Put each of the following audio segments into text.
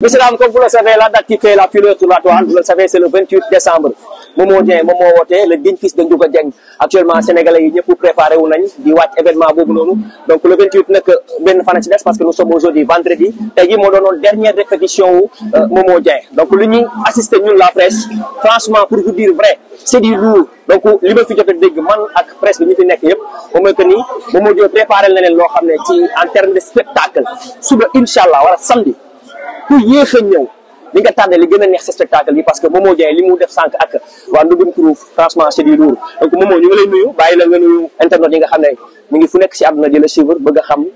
Monsieur Lam, comme vous le savez, la date qui fait la fureur sur la toile, vous le savez, c'est le 28 décembre. Momo Dieng moom moo woote le digne fils de Ndiouga Dieng actuellement sénégalais yi ñëpp préparé wu nañ di wàcc événement boobu noonu donc le 28 nag benn fan ci des parce que nous sommes aujourd'hui vendredi tey jii moo doonoon dernière répétition wu Momo Dieng donc lu ñuy assister ñun la presse franchement pour vous dire vrai c'est du lourd donc li ma fi jot a dégg man ak presse bi ñu fi nekk yëpp moom mooy que ni Momo Dieng préparé na leen loo xam ne ci en terme de spectacle suba incha allah wala samedi ku yéex a ñëw li nga tànn li gën a neex sa spectacle yi parce que Momo Dieng li mu def sànq ak waa Ndoumbin Crew franchement c'est du lourd donc Momo ñu ngi lay nuyu bàyyi la nga nuyu internet yi nga xam ne ñu ngi fu nekk si àdduna di la suivre bëgg a xam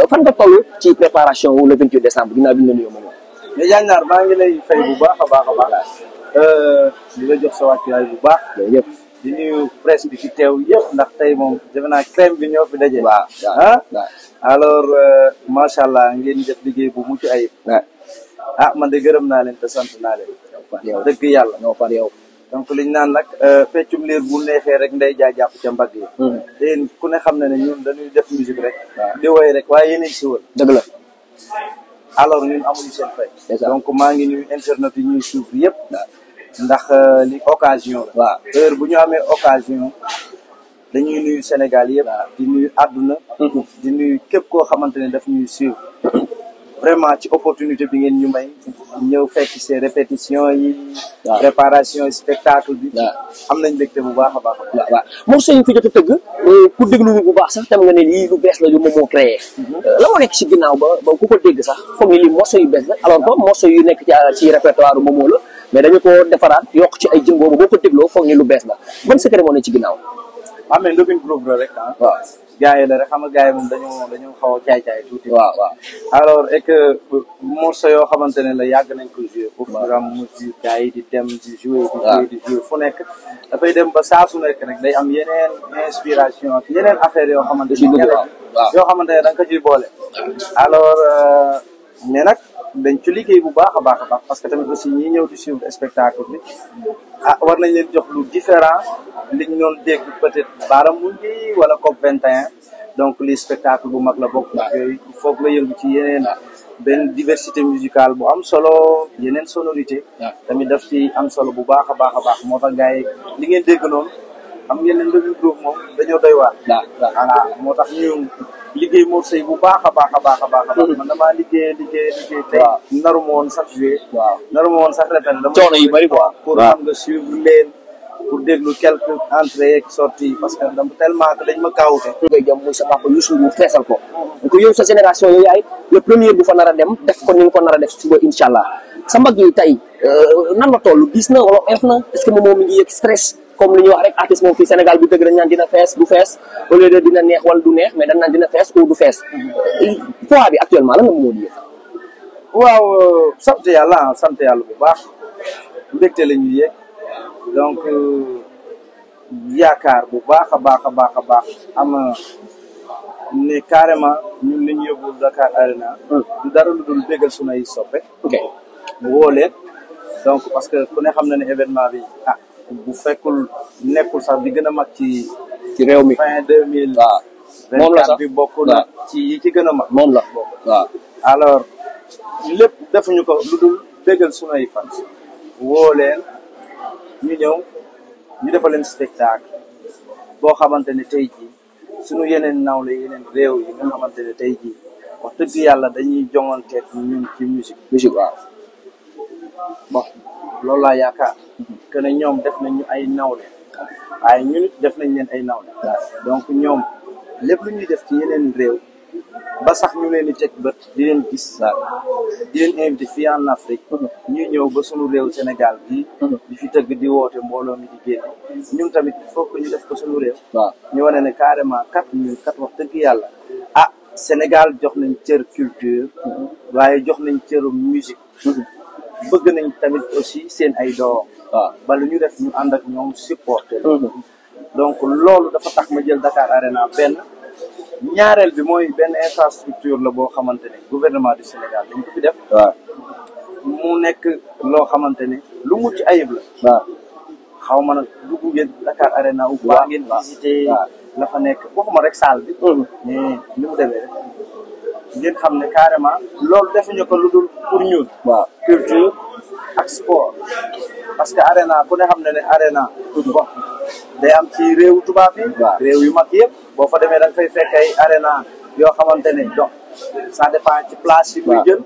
fan nga toll ci préparation wu le 28 décembre ginnaaw bi ñu la nuyoo Momo. mais Diagnar maa ngi lay fay bu baax a baax a baax di la jox sa wàccuwaay bu baax. yëpp di nuyu presse bi fi teew yëpp ndax tey moom defe naa crème bi ñoo fi daje. waaw alors macha allah ngeen def liggéey bu mucc ayib. ah man de gërëm naa leen te sant naa leen. dëgg yàlla ñoo par yow. donc liñ naan nag feccum liir bu neexee rek ndey jaa jàpp ca mbagg yi. te yéen ku ne xam na ne ñun dañuy def musique rek. di woy rek waaye yéen a ngi si wër. dëgg la. alors ñun amuñu seen fay. donc maa ngi nuyu internet yi ñuy suivre yëpp. ndax li occasion la. waaw heure bu ñu amee occasion dañuy nuyu Sénégal yëpp. di nuyu àdduna. di nuyu képp koo xamante ne daf ñuy suivre. vraiment ci opportunité bi ngeen ñu may ñëw fekk ces répétitions yi. préparation spectacle bi. am nañ mbégte bu baax a baax. waaw morceau yi fi jot a tëgg ku déglu bu baax sax tam nga ne lii lu bees la yu moom moo créé. la moo nekk si ginnaaw ba ku ko dégg sax foog ni lii morceau yu bees la alors que morceau yu nekk ci répertoire Momo la mais dañu ko defaraat yokk ci ay jëm boobu boo ko dégloo foog ni lu bees la ban secret moo ne ci ginnaaw. waaw mais Ndoumbin Crew la rek ah. waaw gars yi la rek xam nga gars yi moom dañoo xaw a caay-caay tuuti. waaw waaw alors et que morceau yoo xamante ne la yàgg nañ ko jouer. pour programme mesure gars yi di dem di jouer di jouer fu nekk. dafay dem ba saa su nekk rek day am yeneen inspiration ak yeneen affaire yoo xamante ne. yoo xamante ne da nga ko ciy boole. alors mais nag dañ ci liggéey bu baax a baax a baax parce que tamit aussi ñi ñëw di suivre spectacle bi ah war nañ leen jox lu différent liñ doon dégg peut-être Baramundi wala COP 21 donc li spectacle bu mag la bokk yooyu il faut nga yëngu ci yeneen benn diversité musicale bu am solo yeneen sonorité tamit daf ci am solo bu baax a baax a baax moo tax gars yi li ngeen dégg noonu am ngeen leen Ndoumbin Crew moom dañoo doy waar voilà moo tax ñu liggéey morceau yi bu baax a baax a baax a baax a baax man damaa liggéey tey naru ma woon sax jouer naru ma woon sax répété dama coono yu bari quoi pour xam nga suivre leen pour déglu quelques entrées ak sorties parce que dama tellement que dañ ma kaawute ngay jëm muy sa papa Youssou Ndour feesal ko donc yow sa génération yow yaay le premier bu fa nar a dem def ko ni nga ko nar a def suba incha allah sa mbagg yi tey nan la toll gis na wala oyof na est-ce que moom mi ngi yëg stress comme li ñuy wax rek artiste moom fii Sénégal bu dëgg dañ naan dina fees du fees au lieu de dina neex wala du neex mais dañ naan dina fees ou du fees poids bi actuellement lan nga moo di yëg. waaw sant yàlla bu baax mbégte la ñuy yëg donc yaakaar bu baax a baax a baax a baax am ne carrément ñun li ñu yóbbu Dakar Arena du dara lu dul bégal sunay soppe woo leen donc parce que ku ne xam na ne événement bi bu fekkul nekkul sax bi gën a mag ci réew mi fin 2000 moom la sax bi bokk na ci yi ci gën a mag moom la waaw alors lépp defuñu ko lu dul bégal sunay fan woo leen ñu ñëw ñu defal leen spectacle boo xamante ne tey jii suñu yeneen nawle yeneen réew yi nga xamante ne tey jii wax dëgg yàlla dañuy jonganteeg ñun ci musique waaw bon loolu laa yaakaar que ne ñoom def nañ ñu ay nawle waaye ñun it def nañ leen ay nawle donc ñoom lépp lu ñuy def ci yeneen réew ba sax ñu leen di teg bët di leen gis di leen invité fii en Afrique ñuy ñëw ba suñu réew Sénégal bi di fi tëgg di woote mbooloo mi di génn ñun tamit il faut que ñu def ko suñu réew ñu wane ne carrément ñun wax dëgg yàlla Sénégal jox nañ cër culture waaye jox nañ cëru musique bëgg nañ tamit aussi seen ay doom ba lu ñu def ñu ànd ak ñoom supporter donc loolu dafa tax ma jël Dakar Arena benn ñaareel bi mooy benn infrastructure la boo xamante ne gouvernement du Sénégal dañ ko fi def mu nekk loo xamante ne lu mucc ayib la xaw ma nag dugg ngeen Dakar Arena ou pas ngeen visité la fa nekk waxuma rek salle bi mais ni mu demee rek ngeen xam ne carrément loolu defuñu ko lu dul pour ñun. waaw culture ak sport parce que arena ku ne xam ne arena bon day am ci réewu tubaab yi. réew yu mag yëpp boo fa demee da nga fay fekk ay arena yoo xamante ne donc ça dépend ci place yi muy jël.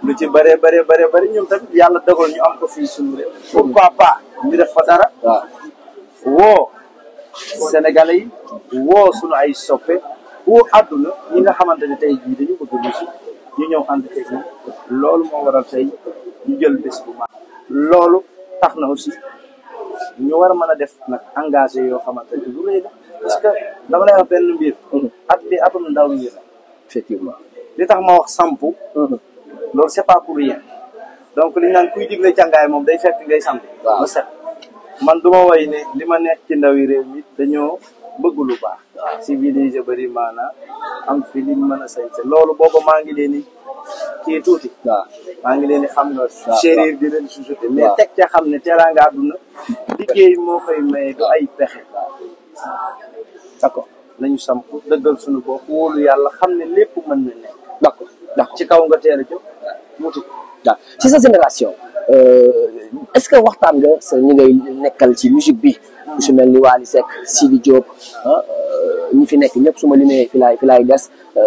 lu ci bëri ñun tamit yàlla dogal ñu am ko fii suñu réew. pourquoi pas ñu def fa dara. woo Sénégalais yi woo suñu ay soppe woo àdduna ñi nga xamante ne tey jii dañu bëgg musique ñu ñëw ànd ak ñun loolu moo waral tey ñu jël bés bu mag. loolu tax na aussi ñu war a mën a def nag engagé yoo xamante ne lu rëy la parce que dama lay wax benn mbir. at bi atum ndaw ñi la. effectivement li tax ma wax sampu. loolu c'est pas pour rien donc li ñu naan kuy digle càngaay moom day fekk ngay samp. ba set man du ma woy ne li ma nekk ci ndaw yi réew mi dañoo bëgg lu baax. civilisé bëri maanaam am fi liñ mën a sayte loolu booba maa ngi leen di kii tuuti. maa ngi leen di xam nga. chérir di leen suusute mais teg ca xam ne teraanga àdduna liggéey moo koy maye du ay pexe. d'accord nañu samp dëggal suñu bopp wóolu yàlla xam ne lépp mën na nekk. d'accord ci kaw nga teel a jóg mutu. ci sa génération est-ce que waxtaan nga sa ñi ngay nekkal ci musique bi. ku si mel ni Wally Seck Sidi Diop ñi fi nekk ñëpp su ma limee fi laay des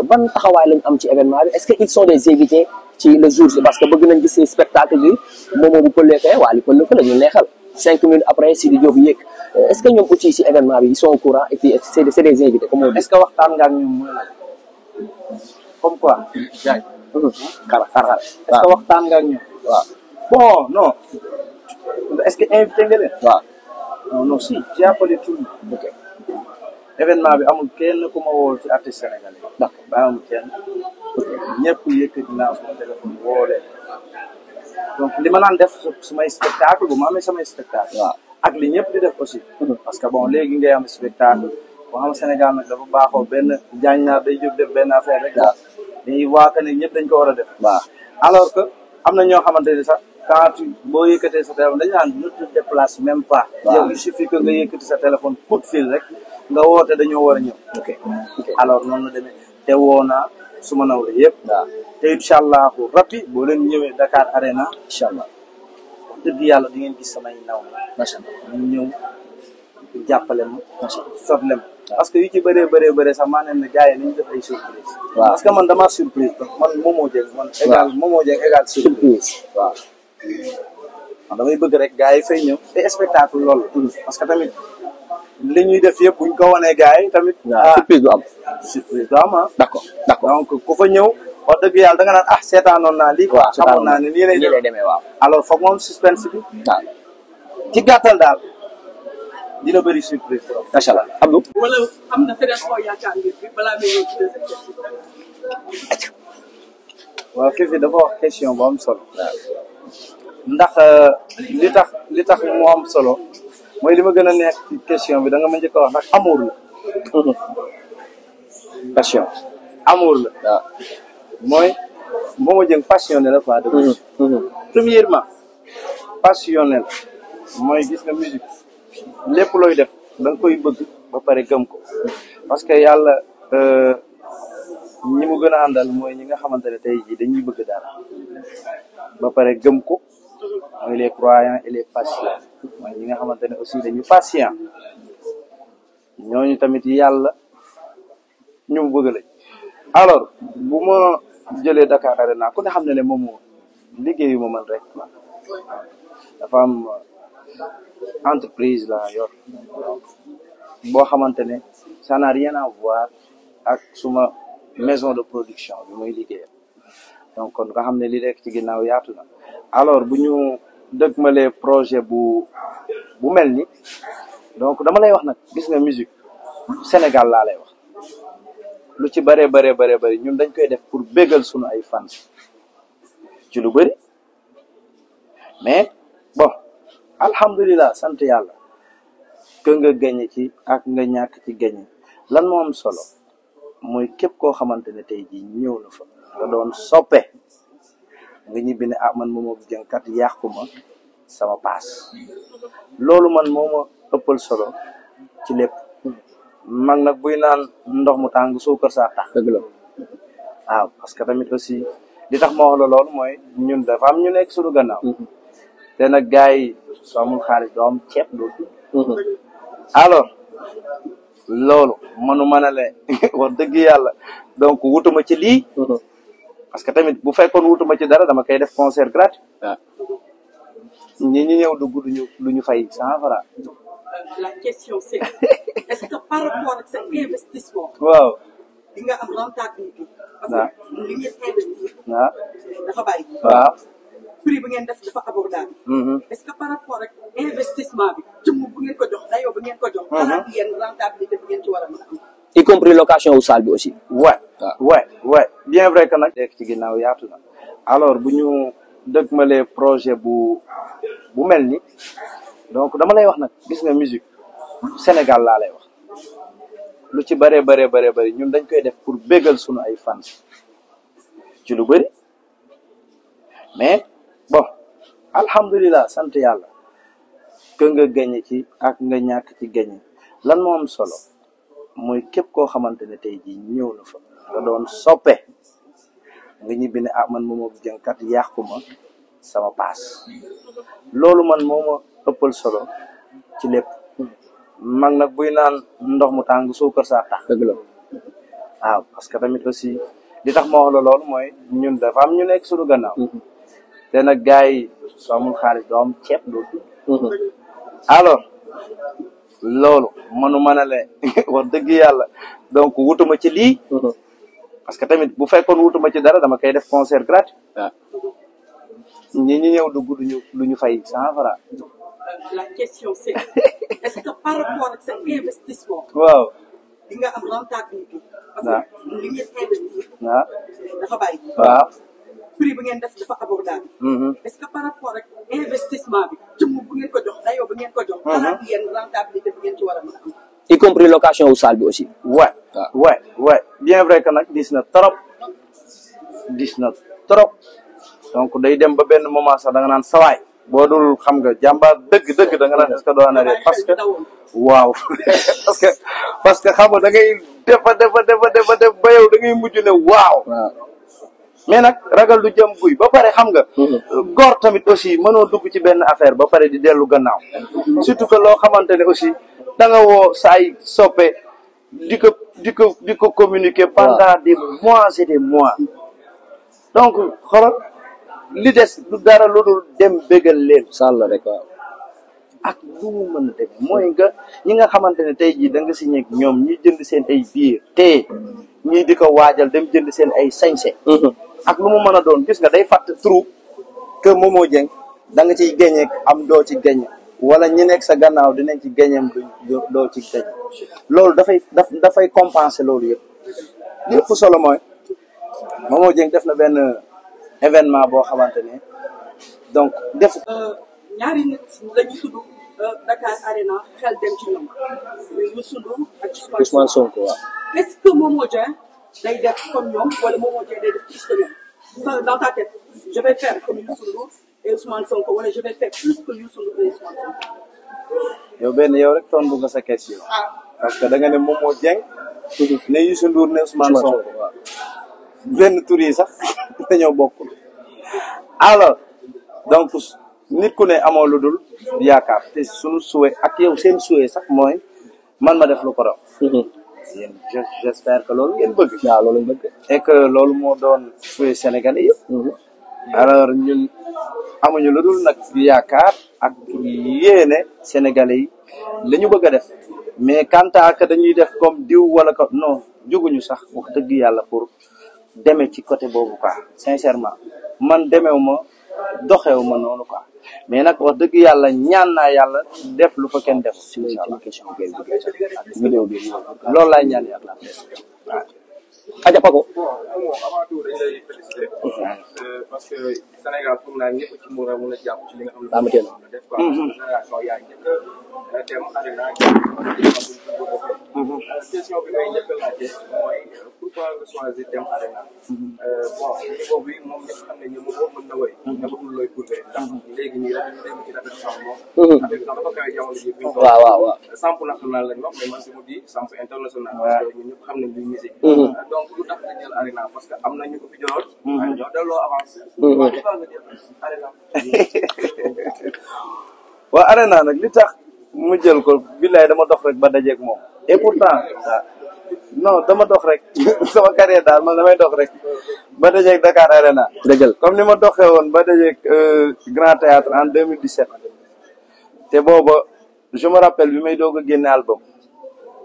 ban taxawaay lañ am ci événement bi est-ce que ils sont des invités ci le jour parce que bëgg nañ gis spectacle bi moomoo bu pëlee fee Wally pël fa la ñu neexal 5 minutes après Sidi Diop yéeg est-ce que ñoom aussi si événement bi ils sont au courant et puis c'est des invités comme on dit. est-ce que waxtaan nga ak ñoom mooy la comme quoi. jaay xar est-ce que waxtaan nga ak ñoom. waaw bon non est-ce que invité nga leen. waaw non si j'ai appelé tout le monde. ok événement bi amul kenn ku ma woo ci artiste sénégalais. d'accord ba amul kenn. ñëpp yëkkati naa sama téléphone woo leen. donc li ma naan def sumay spectacle bu ma amee samay spectacle. waaw ak li ñëpp di def aussi. parce que bon léegi ngay am spectacle boo xam Sénégal nag dafa baaxoo benn jaaññaar day jóg def benn affaire rek. waaw dañuy waa que ne ñëpp dañ ko war a def. waaw alors que am na ñoo xamante ne sax quand boo yëkkatee sa téléphone dañu naan ne te déplace même pas. yow il suffit que nga yëkkati sa téléphone coup de fil rek nga woote dañoo war a ñëw. ok alors noonu la demee te woo naa su ma nawle yëpp. waaw te incha allah rapide boo leen ñëwee Dakar Arena. incha allah wax dëgg yàlla di ngeen gis samay naw. macha allah ñu ñëw jàppale ma. macha allah sotle ma. parce que yu ci bëree sax maa ne gars yi nañu def ay surprise. waaw parce que man damaa surprise man Momo Dieng man. égal Momo Dieng égal surprise. waaw man damay bëgg rek gars yi fay ñëw te spectacle loolu. parce que tamit li ñuy def yëpp buñ ko wanee gars yi tamit. surprise du am. surprise du am ah. d'accord donc ku fa ñëw wax dëgg yàlla da nga naan seetaanoon naa lii. waaw xamoon naa ne nii lay demee waaw. alors foog moom suspense bi. waaw ci gàttal daal. dina bëri surprise trop. macha allah Abdou. wala am na feneen foo yaakaar ngir bi balaa ngay ñëw ci deuxième question. waaw fii dafa wax question bu am solo. ndax li tax mu am solo mooy li ma gën a neex ci question bi da nga ma njëkk a wax nag amour la. passion. amour la. waaw mooy Momo Dieng passionné la quoi. premièrement passionné la mooy gis nga musique. lépp looy def da nga koy bëgg ba pare gëm ko parce que yàlla ñi mu gën a àndal mooy ñi nga xamante ne tey jii dañuy bëgg dara ba pare gëm ko mooy les croyants et les patients mooy ñi nga xamante ne aussi dañu patient ñooñu tamit yàlla ñu mu bëgg lañ. alors bu ma jëlee Dakar Arena ku ne xam ne moom liggéeyu ma man rek dafa am entreprise la yor boo xamante ne ça n'a rien à voir ak suma maison de production bi muy liggéeyal donc kon nga xam ne li rek ci ginnaaw yaatu na alors bu ñu dëgmalee projet bu mel ni donc dama lay wax nag gis nga musique Sénégal laa lay wax lu ci bëree bëri ñun dañ koy def pour bégal sunu ay fans ci lu bëri mais bon alhamdulilah sant yàlla que nga gañe ci ak nga ñàkk ci gañe lan moo am solo mooy képp koo xamante ne tey jii ñëw na fa nga doon soppe nga ñibbi ne man Momo Dieng kat yàqu ma sama paas loolu man moo ma ëppal solo ci lépp mag nag buy naan ndox mu tàng suukar saa tax dëgg la waaw parce que tamit aussi li tax ma wax la loolu mooy ñun dafa am ñu nekk suñu gannaaw te nag gars yi soo amul xaalis doo am ceeb doo dund alors loolu mënu mën a le wax dëgg yàlla donc wutuma ci lii parce que tamit bu fekkoon wutuma ci dara dama koy def concert gratuit ñi ñëw dugg lu ñu fay 100 francs. La question c'est est-ce que par rapport ak sa investissement. waaw. di nga am rentabilité. parce que li ngeen investir. waaw. dafa bari. waaw. prix bi ngeen def dafa abordable. est-ce que par rapport ak investissement bi jëmm bu ngeen ko jox dayoo bu ngeen ko jox. xalaat yéen rentabilité bi ngeen ci war a mën a am. y compris location wu salle bi aussi. ouais bien vrai que nag. nekk ci ginnaaw yaatu na alors bu ñu dëgmalee projet bu mel ni donc dama lay wax nag gis nga musique Sénégal laa lay wax lu ci bëree bëri ñun dañ koy def pour bégal sunu ay fans ci lu bëri mais bon alhamdulilah sant yàlla que nga gañe ci ak nga ñàkk ci gañe lan moo am solo mooy képp koo xamante ne tey jii ñëw na fa nga doon soppe nga ñibbi ne ah man Momo Dieng kat yàqu ma sama paas loolu man moo ma ëppal solo ci lépp mag nag buy naan ndox mu tàng suukar saa tax dëgg la waaw parce que tamit aussi li tax ma wax la loolu mooy ñun dafa am ñu nekk suñu gannaaw te nag gars yi soo amul xaalis doo am ceeb doo dund alors loolu mënu mën a le wax dëgg yàlla donc wutuma ci lii parce que tamit bu fekkoon wutuma ci dara dama koy def concert gratuit ñi ñëw dugg lu ñu fay 100 francs. La question c'est est-ce que par rapport ak sa investissement. waaw. di nga am rentabilité. parce que li ngeen investir. waaw. dafa bari. waaw. prix bi ngeen def dafa abordable. est-ce que par rapport ak investissement bi jëmm bu ngeen ko jox dayoo bu ngeen ko jox. xalaat yéen rentabilité bi ngeen ci war a mën a am. y compris location wu salle bi aussi. ouais bien vrai que nag dis na trop donc day dem ba benn moment sax da nga naan sawaay boo dul xam nga jàmbaar dëgg da nga naan est-ce que doo na parce que waaw parce que xam nga da ngay defa ba yow da ngay mujj ne waaw mais nag ragal du jëm guy ba pare xam nga góor tamit aussi mënoo dugg ci benn affaire ba pare di dellu gannaaw surtout que loo xamante ne aussi da nga woo saay soppe di ko communiquer pendant des mois et des mois donc xoolal li des du dara lu dul dem bégal leen sàll rek waaw ak lu mu mën a demee mooy nga ñi nga xamante ne tey jii da nga signé ak ñoom ñi jënd seen ay biir te ñii di ko waajal dem jënd seen ay sañse ak lu mu mën a doon gis nga day fàtt trou que Momo Dieng da nga ciy gañe am doo ci gañe wala ñi nekk sa gannaaw dinañ ci gañeem doo ci gañe loolu dafay compenser loolu yëpp lépp solo mooy Momo Dieng def na benn événement boo xamante ne donc def ñaari nit lañu tudd Dakar Arena xel dem ci ñoom Youssou Ndour ak Ousmane Sonko waaw. est-ce que Momo Dieng day def comme ñoom wala Momo Dieng day def plus que ñoom dans ta tête je vais faire comme Youssou Ndour et Ousmane Sonko wala je vais faire plus que Youssou Ndour et Ousmane Sonko. yow rek tontu nga sa question parce que da nga ne Momo Dieng ne Youssou Ndour ne Ousmane Sonko waaw benn tur yi sax dañoo bokkul alors donc nit ku ne amoo lu dul yaakaar te suñu souhait ak yow seen souhait sax mooy man ma def lu ko raw yéen j'espère que loolu ngeen bëgg waaw loolu bëgg et que loolu moo doon souhait sénégalais yëpp alors ñun amuñu lu dul nag yaakaar ak yéene sénégalais yi la ñu bëgg a def mais quant à que dañuy def comme diw wala ko non juguñu sax wax dëgg yàlla pour demee ci côté boobu quoi sincèrement man demeewu ma doxewu ma noonu quoi mais nag wax dëgg yàlla ñaan naa yàlla def lu fa kenn def incha allah question vidéo bi loolu laay ñaan yàlla waaw aja Paco avant tout dañ lay féliciter parce que Sénégal foog naa ñëpp ci mën a jàpp ci li nga xam ne def quoi génération yaa njëkk dem Arena question bi may njëkk a laajte mooy pourquoi nga choisir dem Arena bon niveau bi moom ñëpp xam ne ñu mo mën na woy nga bëggul looy prouvé ndax léegi nii rek ñu dem ci répétition moom répétition dafa kawe jamono ji fi waaw samp national lañ wax mais man je me dis samp international parce que ñun ñëpp xam nañ luy musique donc lu tax nga jël Arena parce que am na ñu ko fi jëloon. waaye ñoo delloo avance. waaw li tax nga jël Arena. waa Arena nag li tax mu jël ko billaay dama dox rek ba dajeeg moom et pourtant non dama dox rek sama carrière daal man damay dox rek ba dajeeg Dakar Arena. dëggal comme ni ma doxee woon ba dajeeg Grand Théâtre en 2017 te booba je me rappelle bi may doog a génne album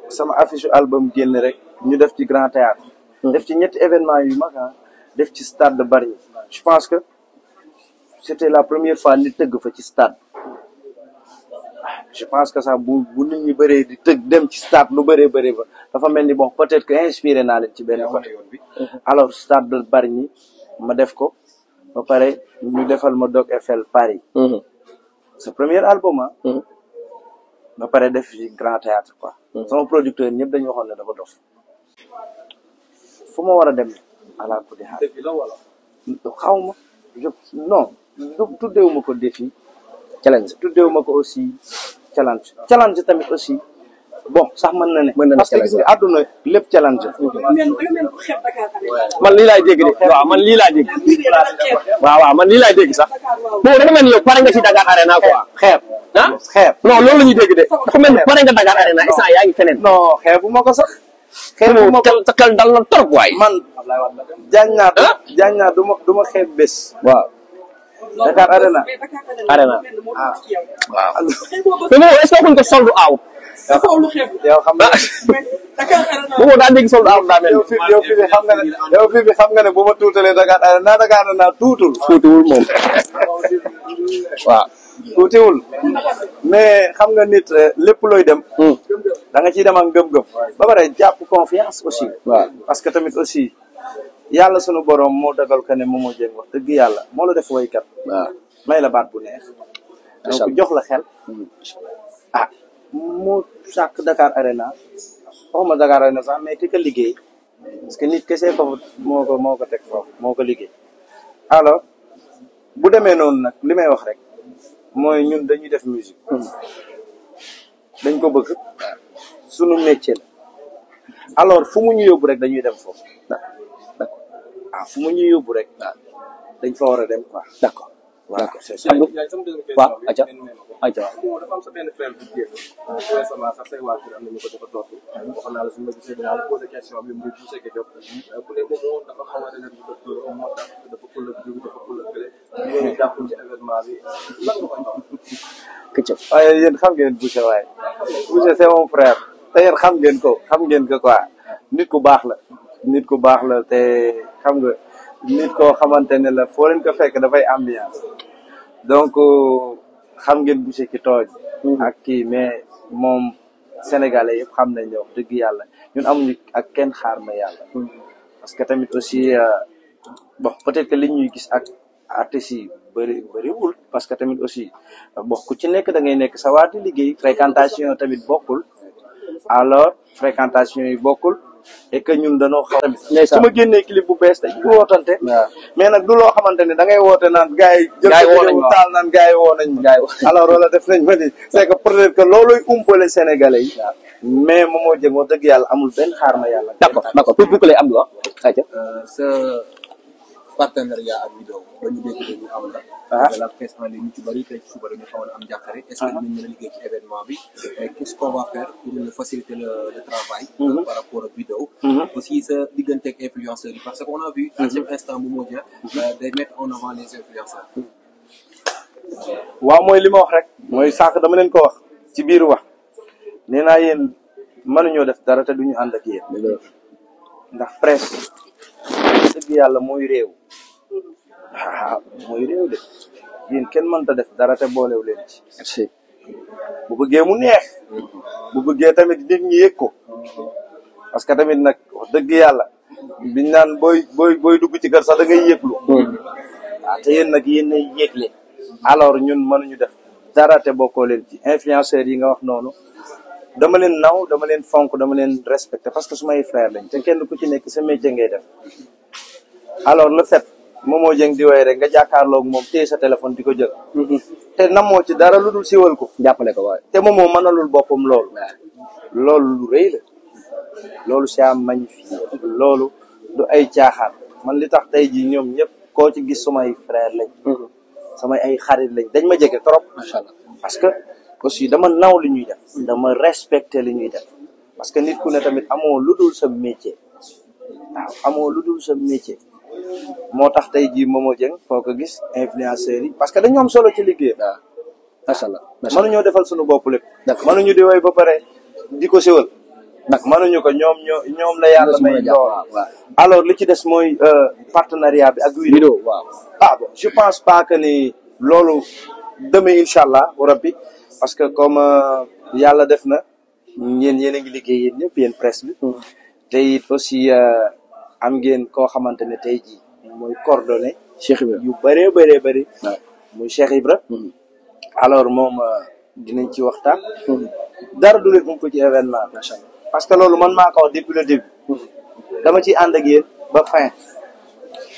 sama affiche album génn rek ñu def ci Grand Théâtre def ci ñetti événement yu mag def ci stade de Bargny. Je pense que c'était la première fois ni tëgg fa ci stade. Je pense que sax bu nit ñi bëree di tëgg dem ci stade lu bëree bëri ba dafa mel ni bon peut-être que inspiré naa leen ci benn côté yoon bi. Alors stade de Bargny ma def ko ba pare ñu defal ma Doc Eiffel Paris. sa premier album ba pare def ci Grand Théâtre quoi. sama producteur ñëpp dañu waxoon ne dafa dof. fu ma war a dem ala ko di xaar. défi la wala. xaw ma non tuddewuma ko défi. challenge tuddewuma ko aussi challenge. challenge tamit aussi bon sax mën na ne. parce que gis nga àdduna lépp challenge. man lii laay dégg de waaw man lii laay dégg. waaw man lii laay dégg sax. bon dafa mel ni yow pare nga ci Dakar Arena quoi. xeeb xeeb. non loolu la ñuy dégg de. dafa mel ni pare nga Dakar Arena instant yaa ngi feneen. non xeebu ma ko sax. xeebu ma ko sa xel dal na trop waay. man jaañ naa du ma xeeb bés. waaw. Dakar Arena. Arena. waaw. mais moom est-ce que waxuñ ko soldu aaw. yow xam nga. moom daa dégg soldu aaw daa mel. yow fii bi xam nga ne bu ma tuutalee Dakar Arena tuutul. tuutiwul moom. waaw. tuutiwul mais xam nga nit lépp looy dem. da nga ciy dem ak ngëm-ngëm. ba pare jàpp confiance aussi. waaw parce que tamit aussi yàlla sunu borom moo dagal ko ne Momo Dieng wax dëgg yàlla moo la def woykat. waaw may la baat bu neex. donc jox la xel. mu sàkk Dakar Arena waxuma Dakar Arena sax mais ki ko liggéey parce que nit kese ko moo ko teg foofu moo ko liggéey. alors bu demee noonu nag li may wax rek mooy ñun dañuy def musique. dañ ko bëgg. sunu métier la. alors fu mu ñu yóbbu rek dañuy dem foofu. d'accord fu mu ñu yóbbu rek. dañ fa war a dem quoi. d'accord. d'accord c'est ça. waaw acca acca dafa am sa benn frère bu jéem récemment sax say waajur am nañu ko dafa topp waxoon naa la su ma gisee dinaa la posé question bi muy poussé que Diop bu dee moom dafa xaw a réserve docteur moo tax dafa kulla jiw dafa kulla gële ñooñu jàppul ci événement bi lan nga koy wax këccëg waaye yéen xam ngeen Boucher waaye Boucher c'est mon frère te yéen xam ngeen ko quoi nit ku baax la te xam nga nit koo xamante ne la foo leen ko fekk dafay ambiance donc xam ngeen Boucher ki tooj ak kii mais moom sénégalais yëpp xam nañ ne wax dëgg yàlla ñun amuñu ak kenn xaar ma yàlla parce que tamit aussi bon peut-être que li ñuy gis ak artistes yi bëriwul parce que tamit aussi bon ku ci nekk da ngay nekk sa waati liggéey fréquentation tamit bokkul alors fréquentation yi bokkul et que ñun dañoo xaw tamit su ma génnee clip bu bees dañ ko wootante mais nag du loo xamante ne da ngay woote naan gars yi jël taal naan gars yi woo nañ alors wala def nañ ma ni c'est que peut-être que looluy umpale sénégalais yi mais Momo Dieng wax dëgg yàlla amul benn xaar ma yàlla d'accord pour boucler am nga ayca sa partenariat ak vidéo ba ñu dégg dañu am la de la presse en ligne ñu ci bëri tey ci suba dañu xawoon am jàqare est-ce que ñu mën a liggéey ci événement bi et qu'est-ce qu'on va faire pour faciliter le travail par rapport ak vidéo aussi sa diggante ak influenceurs yi parce qu'on a vu à chaque instant Momo Dieng day mettre en avant les influenceurs waaw mooy li ma wax rek mooy sànq dama leen ko wax ci biir wax nee naa yéen mënuñoo def dara te duñu ànd ak yéen ndax presse dëgg yàlla mooy réew mooy réew de yéen kenn mënta def dara te boolew leen ci bu bëggee mu neex bu bëggee tamit nit ñi yëg ko parce que tamit nag wax dëgg yàlla biñ naan booy dugg ci kër sax da ngay yëglu waaw te yéen nag yéen ay yëgle alors ñun mënuñu def dara te bokkoo leen ci influenceurs yi nga wax noonu dama leen naw dama leen fonk dama leen respecté parce que su may frère lañ te kenn ku ci nekk sa métier ngay def alors le fait Momo Dieng di woy rek nga jàkkaarloog moom téye sa téléphone di ko jël te namoo ci dara lu dul siwal ko jàppale ko waaye te Momo mënalul boppam loolu lu rëy la loolu c'est magnifique loolu du ay caaxaan man li tax tey jii ñoom ñëpp koo ci gis sumay frère lañ samay ay xarit lañ dañ ma jege trop macha allah parce que aussi dama naw li ñuy def dama respecté li ñuy def parce que nit ku ne tamit amoo lu dul sa métier waaw amoo lu dul sa métier moo tax tey jii Momo Dieng foo ko gis influenceurs yi parce que dañoo am solo ci liggéey waaw macha allah mënuñoo defal suñu bopp lépp mënuñu di woy ba pare di ko siwal mënuñu ko ñoom la yàlla may lool alors li ci des mooy partenariat bi ak Wido waaw bon je pense pas que ni loolu demain incha allah rabbi parce que comme yàlla def na yéen a ngi liggéey yéen ñëpp yéen presse bi te it aussi am ngeen koo xamante ne tey jii mooy coordonné Cheikh Ibra yu bëree bëri muy Cheikh Ibra alors moom dinañ ci waxtaan dara du leen ko ci événement macha allah parce que loolu man maa ko wax depuis le début dama ciy ànd ak yéen ba fin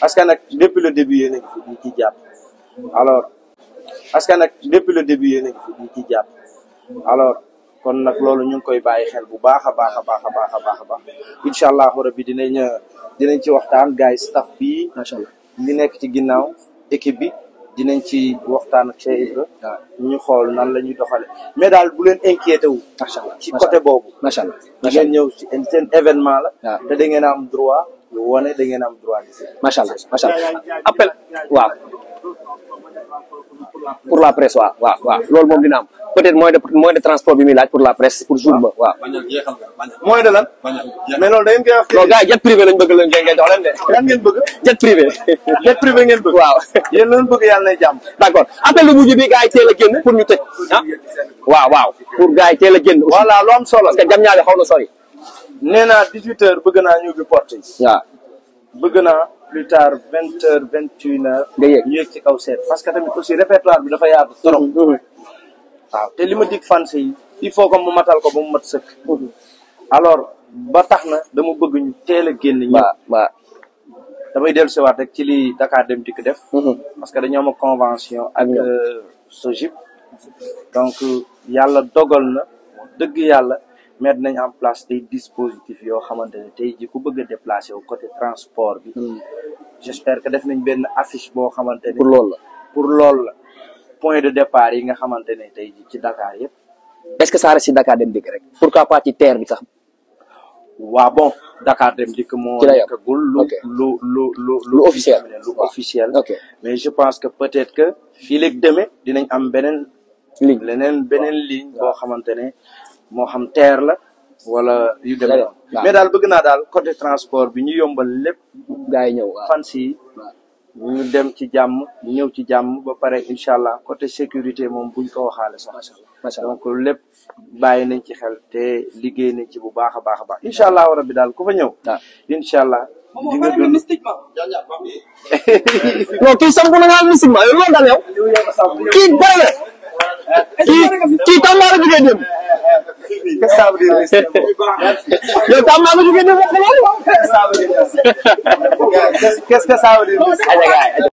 parce que nag depuis le début yéen a ngi fi di ci jàpp alors parce que nag depuis le début yéen a ngi fi di ci jàpp alors kon nag loolu ñu ngi koy bàyyi xel bu baax a baax a baax a baax a baax a baax incha allahu rabbi dinañ ci waxtaan gars yi staff bi macha allah li nekk ci ginnaaw équipe bi dinañ ci waxtaan ak Cheikh Ibra ñu xool nan la ñuy doxale mais daal bu leen inquiété wu macha allah ci côté boobu macha allah da ngeen ñëw ci seen événement la te da ngeen am droit lu wone da ngeen am droit di macha allah macha allah appel waaw pour la presse waaw loolu moom dina am peut-être moyen de transport bi muy laaj pour la presse pour jour ba waaw moyen de lan mais loolu da ngeen koy wax non gars yi jet privé lañ bëgg la ngeen jox leen de lan ngeen bëgg jet privé ngeen bëgg waaw yéen lan bëgg yàlla nay jàmm d'accord appel lu mujj bi gars yi teel a génn pour ñu tëj waaw pour gars yi teel a génn voilà lu am solo parce que jam ñaale xaw na sori nee naa 18h bëgg naa ñu ubbi porte yi waaw bëgg naa plus tard 20h 21h nga yéeg ñu yéeg ci kaw seet parce que tamit aussi répertoire bi dafa yaatu trop waaw te li ma dig fans yi il faut que mu matal ko ba mu mat sëkk alors ba tax na dama bëgg ñu teel a génn ñi waaw damay dellu siwaat rek ci li Dakar Dem Dikk def parce que dañoo am convention ak SOGIP donc yàlla dogal na dëgg yàlla mettre nañ en place des dispositifs yoo xamante ne tey ji ku bëgg a déplacer wu côté transport bi j'espère que def nañ benn affiche boo xamante ne pour loolu la point de départ yi nga xamante ne tey ji ci Dakar yëpp est-ce que ça reste ci Dakar Dem Dikk rek pourquoi pas ci terre bi sax waaw bon Dakar Dem Dikk moo nekkagul lu officiel mais je pense que peut-être que fii léegi demee dinañ am beneen ligne boo xamante ne moo xam terre la wala yu demee mais daal bëgg naa daal côté transport bi ñu yombal lépp gars yi ñëw fans yi ñu dem ci jàmm ñëw ci jàmm ba pare incha allah côté sécurité moom buñ ko waxaale sax donc lépp bàyyi nañ ci xel te liggéey nañ ci bu baax a baax a baax incha allah rabbi daal ku fa ñëw incha allah di nga dund non kii samp na nga mystiquement yow loolu daal yow kii bëri kii Tamba la jógee dem qu'est-ce que ça veut dire yow Tamba la jógee dem qu'est-ce que ça veut dire